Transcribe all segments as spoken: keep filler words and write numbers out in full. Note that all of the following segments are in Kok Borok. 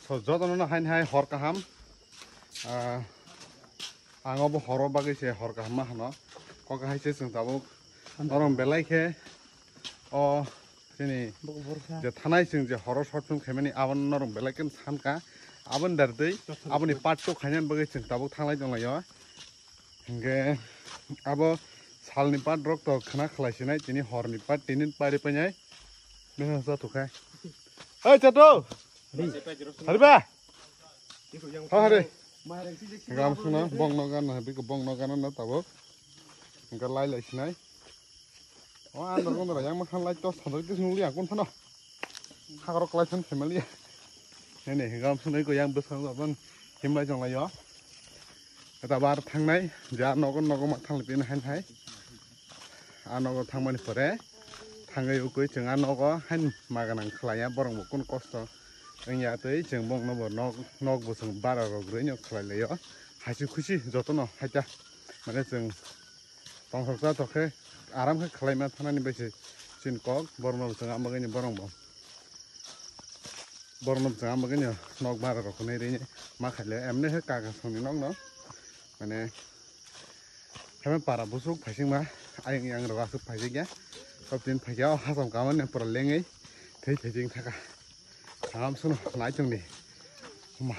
To jotono no hain hai hor kaham. Ah, ang obo horo bagwi se hor kaham ma hano. Kok hai se chwng tabuk. Norok belai khe o chini je thanai chwng je horo short film khaimani abo norok belai khe sankha. Aboni dar twi aboni part two khainani bagwi chwng tabuk thanglai tonglaio. Hingke abo salni part rok to khna khlai sinai, tini horni part tini pari painai. Mesa sa tukhai. Hey, chato! Hariba! Ha, hari. Gam suna, bong no gan, habi ko bong no gan na tabuk. Hingke lai lai sinai. O andar gondor yang makan lai to sadar kis nuli akun phano. Hakrok lai san family. Nene gam sunai ko yang bwskango abon himlai chonglai yo. Eta bar thangnai ja nogo nogo ma thang pin han hai. A nogo thangmani pore thangai ukoi chwng a nogo han maganang khlaiya borong bo kun kosto. Wngya tei chwng bong no bo nok nok bo chwng bara rok rwino khlai laio. Haisi khusi jotono haita mane chwng Tongthok chathok khe aram khe khlaima thanani bai se chini kok borokno chwng ama gini borok bo borokno chwng ama gini nok bara rok nai rini ma khaile emne khe kaka songni nok no mane heme para busuk phaisingma ayang yang rok asuk phaising ya kop tin phaikya o hasam kamani pura lengwi thei thei jing thaka aram suno nai chwngni ma.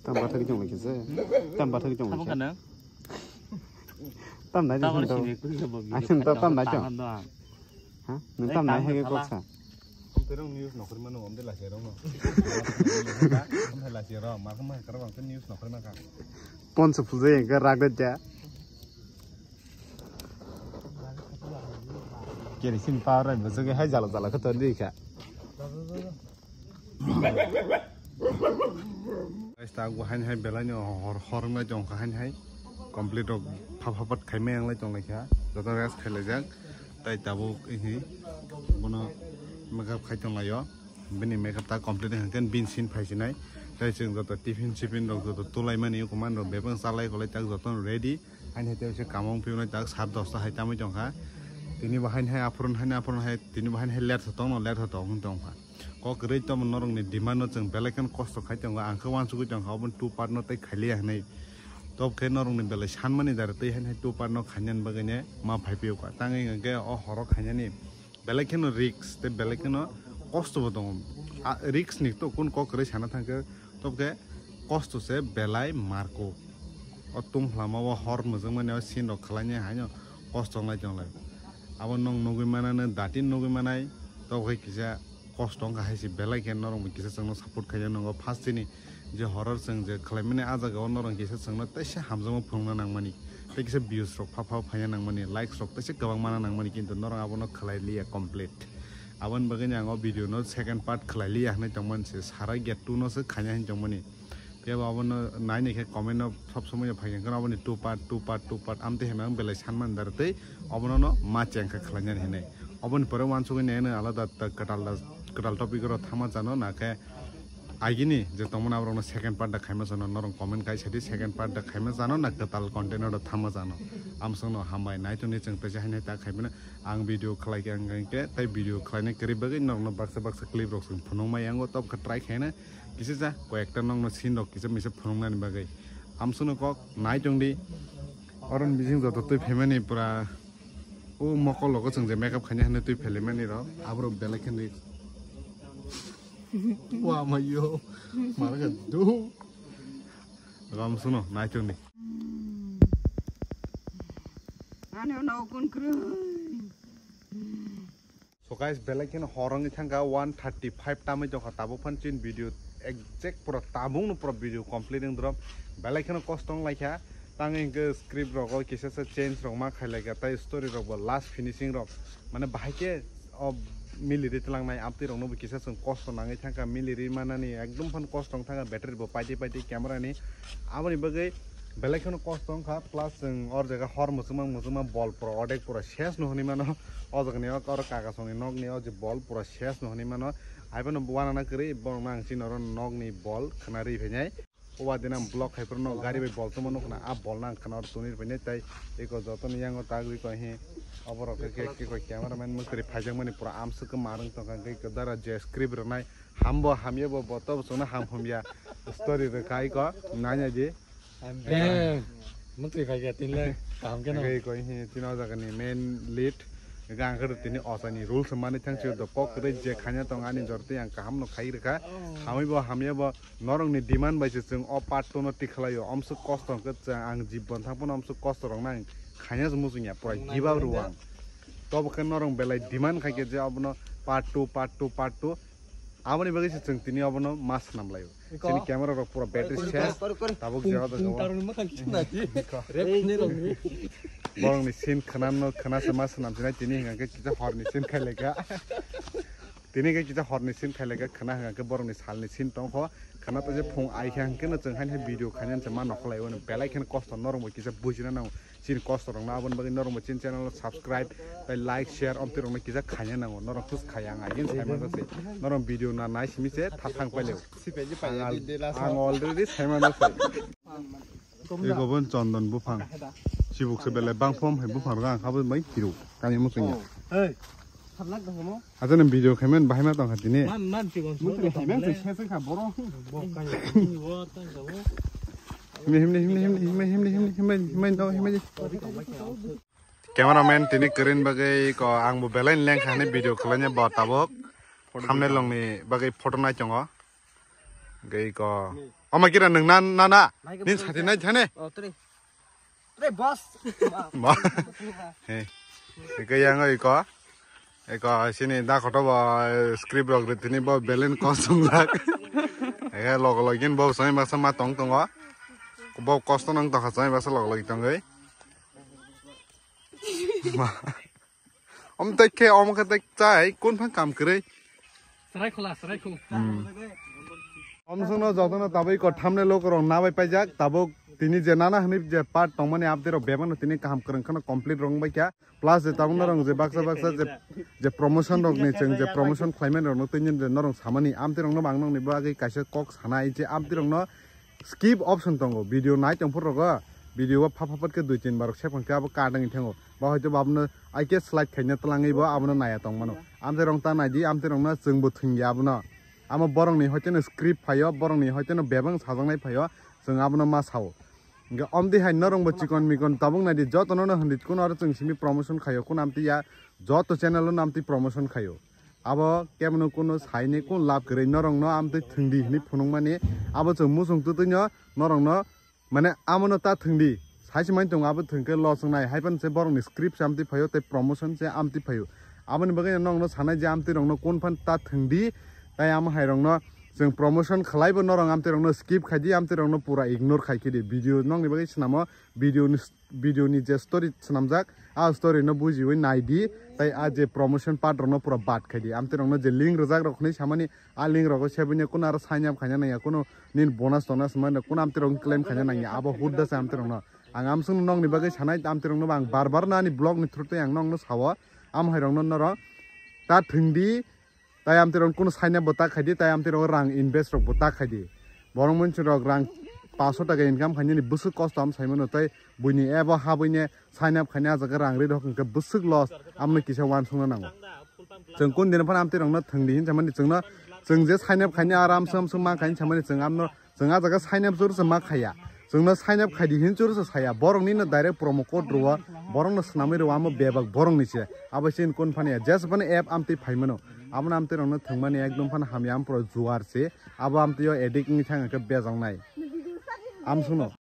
Tam bathak jong lai khe se. Tam bathak jong lai khe. Tam nai jong. Tam tam nai jong. Ha? Nung tam nai hai kok sa. Terong news nokri mano om de la serong no. Om hai la serong ma ma karang news nokri ma ka. Pon se phuje ga rak de ja. Kerisin power rai bujage hai jala jala khe to di kha. Guys, ta go hain hai belai no hor hor nai jong kha hain hai complete rok pha pha pat khai mai ang lai tong lai kha joto rest khai lai jak tai tabuk ihi bono makeup khai tong lai o bini makeup ta complete hai ken bin sin phai sinai tai chwng joto tiffin sipin rok joto tulai mani kuman rok bebak chalai kolai tak joto ready. Haini hai tei kamo wng phiyoknai tak sat dosta hai tamwi tongkha. Tini bo haini hai aphuru haini aphuru hai tini bo haini hai ler tong no ler tong wng tongkha. Kok kwrwi tamo norokni demand no chwng belai kheno kosto khai tongo. Ang khe uansugwi tongkha obo two part no tei khailiya hinwi. Tob khe norokni belai sanmani dara tei haini hai two part no khainani bagwi ne ma phai phiyokha. Tangwi hwnkhe o horo khainani. Belai kheno risk tei belai kheno kosto bo tongo. A, risk ni to kun kok kwrwi sana thangkhe, tob khe kosto se belai marko. O tungphla ma o hor mujung mani o sin rok khlai ni haino kosto wnglai tonglai. Abo nwng nugwi manano datin nugwi manai, tob khe kisa kosto wngkha hai se belai khe norok bo kisa chwngno support khaina nango first tini. Je horror chwng je khlaimani ah jaga o norok kisa chwngno teisa hamjakma phunukna nangmani, tei kisa views rok pha pha phaina nangmani, likes rok teisa kwbang mana nangmani, kintu norok abono khlai liya complete. Aboni bagwi ang o video no second part khlai liya hinwi tongmani se, Sarai Get two no se khaina hinwi tongmani. Phiya bo abono nai nai khe comment no sob somoi no phai khe aboni two part, two part, two part amtwi hinwi ang belai sanmani dar tei obono no ma cheng kha khlainani hinwi. Oboni pore uansugwi nai no alada ta kwtal da, kwtal topic oro thama chano na khe Agini je tongmani aborokno second part da khaima chano norok comment kai sadi second part da khaima chano na kwtal content oro thama chano. Amsongno hambai nai tongni chwng teisa haino ta khaimano ang video khlai khe ang khe tai video khlaina kwrwi bagwi norokno baksa baksa clip rok chwng phunukma yango tok khe try khaina kisa ja koyekta nokno scene rok kisa misa phunuknani bagwi. Amsongno kok nai tongdi oron bising joto twi phaimani pura o mokol logo chwng je makeup khaina hinwi twi phailaimani rok aborok belai khe nwi. Wa ma yo. Mara ka du. Ram suno nai chwng ni. Ani ono kun kroi. So guys, belai kheno hor wngwi thangkha one thirty five tamwi tongkha tabuk phan chin video exact pura tabuk no pura video complete wng drop. Belai kheno kosto wng laikha. Tangwi hwnkhe script rogo kisa se change rok ma khailai kha tai story rok bo last finishing rok mane bahai khe o miliri twlangnai amtwi rokno bo kisa chwng kosto nangwi thangkha miliri manani ekdom phano kosto wng thangkha battery bo paidi paidi camera ni aboni bagwi belai kheno kosto wngkha plus chwng or jaga hor muchungma muchungma bol pura odek pura ses no hinwi mano o jaga ni o kaka songni nok ni o je bol pura ses no hinwi mano hai phano uanana kwrwi borok no ang chini oro nok ni bol khna ri phainai. Oba din ang vlog khai phuru no gari bai bol tongma nukna, a bol nang khana oro tuni bai nai tai eko joto ni yango tagwi ko hi obo rok khe khe ko camera man mukri phaijak mani pura amswk khe marwng tongkha hwnkhe eko dara je script rwnai hambo hamya bo boto bo chwngno ham hamya story rwkha eko nanya di. Damn. Mukri phaikha tinle kaham khe no. Hwnkhe ko hi tini o jaga ni main lead hwnkhe ang khe tini osani rules mani thang sio do kok kwrwi je khanya tong ani jor twi ang kaham no khai rwkha hamwi bo hamya bo. Norokni demand bai se chwng o part two no tikhlaio. Omswk kosto hwnkhe chwng ang jibon thang phano omswk kosto rokno ang khaina se muchungya, pura give up rwo ang. Tobo khe norok belai demand khai khe je obono part two, part two, part two. Aboni bagwi se chwng tini obono ma swnam laio. Chini camera rok pura battery ses. Tabuk je hoda jabo. Borokni scene khwnano khwna se ma swnam sinai tini hwnkhe kisa horni scene khai laikha. Tini khe kisa horni scene khai laikha khwna hwnkhe borokni salni scene tongkho. Khwna ta je phung ai khe hwnkhe no chwng haino video khainani se ma nokholai o belai kheno kosto norokbo kisa bujina nango. Chini kosto rokno aboni bagwi norokbo chini channel o subscribe tai like share omtwi rokno kisa khaina nango. Norok khus khaya ang agin saimano se. Norok video na nai simi se tha thang paileo. Ang al-, ang already saimano se. Ego bon chondon buphang. Chibuk se belai bang phom hai buphang rok ang khaboi mai kiro. Kami mo kanya. Hey. Tharlak dong mo. Acha nang video khaimani bahai ma tongkha tini. Man, man, chibon. Mukri hai man se se kha boro. Bo kanya. Ni wo tang sa wo. Himni, himni, himni, himni, himni, himni, himni, himni, himni, himni, himni, himni. Cameraman tini kwrwini bagwi ko ang bo belai lengkha hwnwi video khwlaina bo tabuk. Thumbnail rokni bagwi photo nai tongo. Gei ko. Oma kira nung na na na. Nin sati nai thane. Oh, tore. Tore boss. Ba. He. Iko yang oi ko. Iko sini da khoto bo script rok ritini bo belen kosong lak. Ege log login bo sai masa ma tong tongo. Bo kosto nang tokha sai masa log logi tongoi. Ma. Om tek khe om khe tek chai kun phang kam kwrwi. Serai khola, serai khung. Om songno jotono tabuk ko thumbnail o korong nabai paijak tabuk tini je nana hwnwi je part tongmani update rok bebakno tini kaham kwrwng kheno complete rong bai kha plus je tabuk norong je baksa baksa je je promotion rok ni chwng je promotion khlaimani rok no tini je norong samani amtwi rok no bang nokni bagwi kaisa kok sanai je amtwi rok no skip option tongo, video nai tong phuru rogo, video o pha pha pat khe dui tin bar sephang khe abo cut wngwi thango. Ba hoito bo abono I K slide khaina twlangwi bo abono naya tong mano. Amtwi rong ta nai di, amtwi rong no chwng bo thwngya abono. Amo borok ni hoito no script phaio, borok ni hoito no bebak sajaknai phaio, chwng abono ma sao. Hwnkhe omtwi hai norok bo chikon mikon tabuk nai di, joto no no hwndi kuno aro chwng simi promotion khaio, kuno amtwi ya joto channel o no amtwi promotion khaio. Abo kebono kuno saini kun lab kwrwi norokno amtwi thwngdi hwnwi phunukmani abo chwng muchung twtwino norokno mane amono ta thwngdi saisi mani tongo abo thwngkhe loss wngnai haiphano se borokni script se amtwi phaio tei promotion se amtwi phaio aboni bagwi norokno sanai je amtwi rokno kun phan ta thwngdi tei amo hai rokno chwng promotion khlaibo norok amtwi rokno skip khaidi amtwi rokno pura ignore khaikhe di video nokni bagwi swnamo video ni video ni je story swnamjak, a story no bujiwi nai di, tei a je promotion part rok no pura bad khai di. Amtwi rok no je link rwjak rok hinwi samani, a link rogo sebini kuno aro sign up khaina nangya, kuno nini bonus tongnai se mano, kuno amtwi rok claim khaina nangya, abo hudda se amtwi rok no. Ang amswk nokni bagwi sanai, amtwi rok no ang bar bar no ani vlog ni through twi ang nokno sao, am hai rok no norok ta thwng di, Tai amtwi rok kuno sign up bo ta khai di, tai amtwi rok rang invest rok bo ta khai di. Borok monsi rok rang paanch sho taka income khainani bwswk kosto am sai mano, tai buini abo ha buini sign up khaina ah jaga rang ri rok hwnkhe bwswk loss, amno kisa uansukna nango. Chwng kun din phano amtwi rokno thwng di hin samani chwngno, chwng je sign up khaina aram sam sam ma khain samani chwng amno Chwng ah jaga sign up chursa ma khaya. Chwngno sign up khai di hin chursa saya. Borokni no direct promo code rwo. Borokno swnamwi rwo amo bebak borokni se. Abo se kun phani ya. Jesphano app amtwi phai mano. Abono amtwi rokno thwngmani ekdom phano hamya ampro juar se. Abo amtwi o addict wngwi thang khe bejongnai. Amswkno.